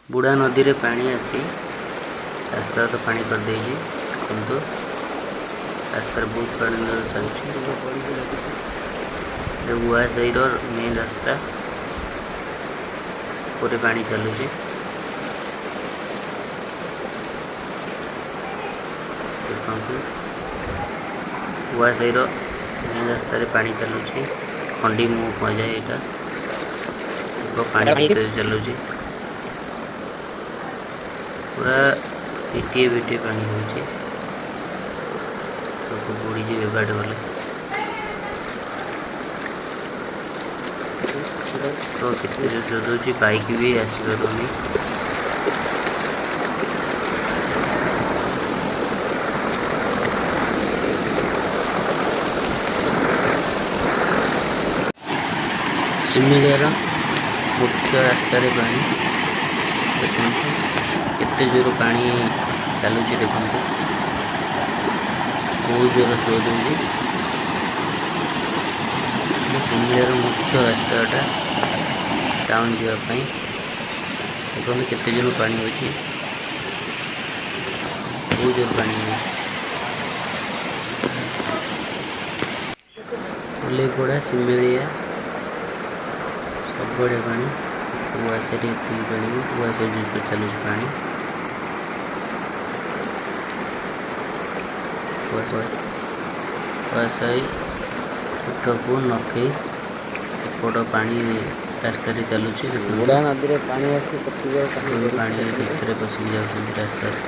ବୁଢ଼ା ନଦୀରେ ପାଣି ଆସି ରାସ୍ତାଘାଟ ପାଣି କରିଦେଇଛି। ଦେଖନ୍ତୁ, ରାସ୍ତାରେ ବହୁତ ପାଣି ଚାଲୁଛି। ବଢ଼ି ବି ଲାଗିଛି। ଗୁଆସାହିର ମେନ୍ ରାସ୍ତା ଉପରେ ପାଣି ଚାଲୁଛି। ଦେଖନ୍ତୁ, ଗୁଆସାହିର ମେନ୍ ରାସ୍ତାରେ ପାଣି ଚାଲୁଛି। ଖଣ୍ଡି ମୁହଁ କୁହାଯାଏ ଏଇଟା। ଦେଖ, ପାଣି କେତେ ଚାଲୁଛି। ପୁରା ପିଟିଏ ପିଟିଏ ପାଣି ହେଉଛି। ଲୋକ ବୁଡ଼ିଯିବେ ବାଟ ଗଲେ। ତ କେତେ ଜୋର ହେଉଛି, ବାଇକ୍ ବି ଆସିପାରୁନି। ସିମିଳିଆର ମୁଖ୍ୟ ରାସ୍ତାରେ ପାଣି। ଦେଖନ୍ତୁ, କେତେ ଜୋର ପାଣି ଚାଲୁଛି। ଦେଖନ୍ତୁ, ବହୁତ ଜୋର ସୁଅ ଦେଉଛି। ଏଇଟା ସିମିଳିଆର ମୁଖ୍ୟ ରାସ୍ତାଟା ଟାଉନ୍ ଯିବା ପାଇଁ। ଦେଖନ୍ତୁ, କେତେ ଜୋର ପାଣି ହେଉଛି। ବହୁତ ଜୋର ପାଣି। ଓଲେପଡ଼ା, ସିମିଳିଆ ସବୁଆଡ଼େ ପାଣି। କୁଆଶାରେ ଏତିକି ପାଣି। କୁଆଶା ଜିନିଷ ଚାଲୁଛି ପାଣି। କୁଆସାହି, ଛୋଟପୁର, ନକେଇ ଏପଟ ପାଣି ରାସ୍ତାରେ ଚାଲୁଛି। ଦେଖନ୍ତୁ, ବୁଢ଼ା ନଦୀରେ ପାଣି ଆସି କେତେ ଜୋର ପାଣି ଲୋକ ବି ବଢ଼ିଛି ପାଣି ଦେଖନ୍ତୁ। ଭିତରେ ପଶିକି ଯାଉଛନ୍ତି ରାସ୍ତାରେ।